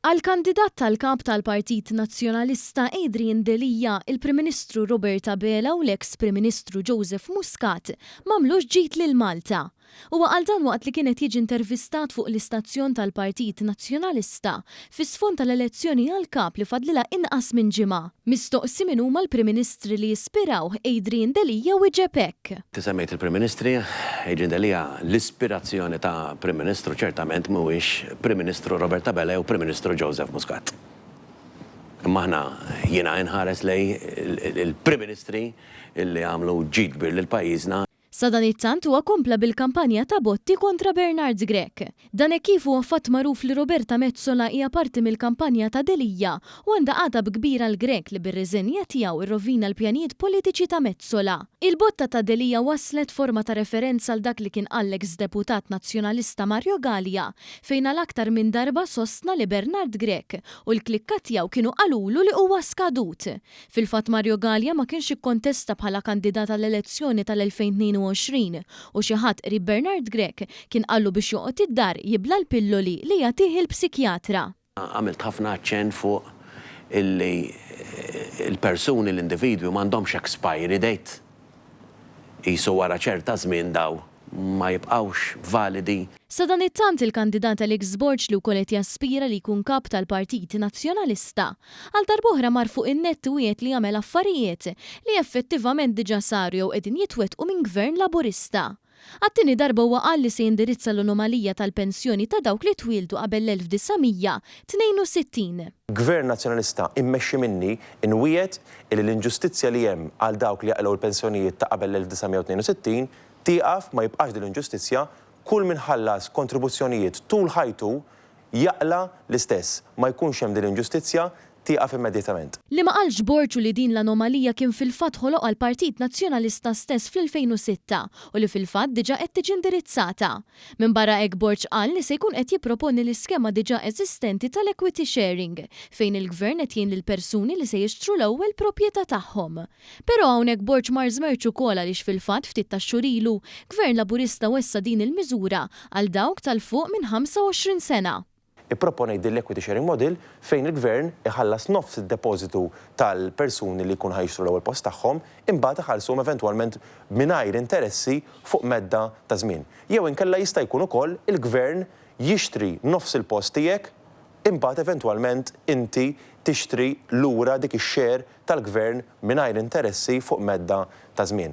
Għall-kandidat tal-Kap tal-Partit Nazzjonalista Adrian Delia, il-Prim Ministru Robert Abela u l-eks Prim Ministru Joseph Muscat m'għamlux ġid lil Malta. Huwa qal dan waqt li kien qed jiġi intervistat fuq l-istazzjon tal-Partit Nazzjonalista fi sfond tal-elezzjoni għall-Kap li fadlilha inqas minn ġimgħa. Mistoqsi min huma l-Prim Ministri li jispirawh, Adrian Delia wieġeb hekk. Inti semmejt il-Prim Ministri, Adrian Delia, l-ispirazzjoni ta' Prim Ministru ċertament mhuwiex Prim Ministru Robert Abela jew Prim Ministru Joseph Muscat. Imma aħna, jiena inħares lejn il-Prim Ministri li għamlu ġid kbir lil pajjiżna. Sadanittant huwa kompla bil-kampanja ta' botti kontra Bernard Grech. Dan hekk kif huwa fatt magħruf li Roberta Metsola hija parti mill-kampanja ta' Delia u għandha għadab kbir għal Grech li bir-riżenja tiegħu rrovina l-pjanijiet politiċi ta' Metsola. Il-botta ta' Delia waslet forma ta' referenza għal dak li kien qal l-eks deputat Nazzjonalista Mario Galea fejn għal aktar minn darba sostna li Bernard Grech u l-klikka tiegħu kienu qalulu li huwa skadut. Fil-fatt Mario Galea ma kienx ikkontesta bħala kandidat għall-elezzjoni tal-2022 u xi ħadd qrib Bernard Grech kien qallu biex joqgħod id-dar jibla' l-pilloli li jagħtih il-psikjatra. Għamilt ħafna aċċenn fuq illi l-persuni, l-individwi m'għandhomx expiry date. Qisu wara ċerta żmien daw ma jibqgħux validi. Sadanittant il-kandidat Alex Borg li wkoll qed jaspira li jkun kap tal-Partit Nazzjonalista, għal darb'oħra mar fuq in-nett u wiegħed li jagħmel affarijiet li effettivament diġà saru jew qegħdin jitwettqu minn Gvern Laburista. Għat-tieni darba huwa qal li se jindirizza l-anomalija tal-pensjoni ta' dawk li twieldu qabel l-1962. Gvern Nazzjonalista immexxi minni nwiegħed illi l-inġustizzja li hemm għal dawk li jaqilgħu l-pensjonijiet ta' qabel l-1962 tieqaf, ma jibqax din l-inġustizzja, kull min ħallas kontribuzzjonijiet tul ħajtu jaqla' l-istess, ma jkunx hemm din l-inġustizzja, tieqaf immedjatament. Li ma qalx Borg hu li din l-anomalija kien fil-fatt ħoloqha l-Partit Nazzjonalista stess fl-2006 u li fil-fatt diġà qed tiġi indirizzata. Minbarra hekk Borg qal li se jkun qed jipproponi l-iskema diġà eżistenti tal-equity sharing fejn il-Gvern qed jgħin lill-persuni li se jixtru l-ewwel propjetà tagħhom. Però hawnhekk Borg mar żmerċ ukoll għaliex fil-fatt ftit tax-xhur ilu, Gvern Laburista wessa' din il-miżura għal dawk ta' 'l fuq minn 25 sena. Ipproponejt din l-equity sharing model fejn il-Gvern iħallas nofs id-depożitu tal-persuni li jkunu ħa jixtru l-ewwel post tagħhom, imbagħad iħallsuhom eventwalment mingħajr interessi fuq medda ta' żmien. Jew inkella jista' jkun ukoll il-Gvern jixtri nofs il-post tiegħek imbagħad eventwalment inti tixtri lura dik ix-share tal-Gvern mingħajr interessi fuq medda ta' żmien.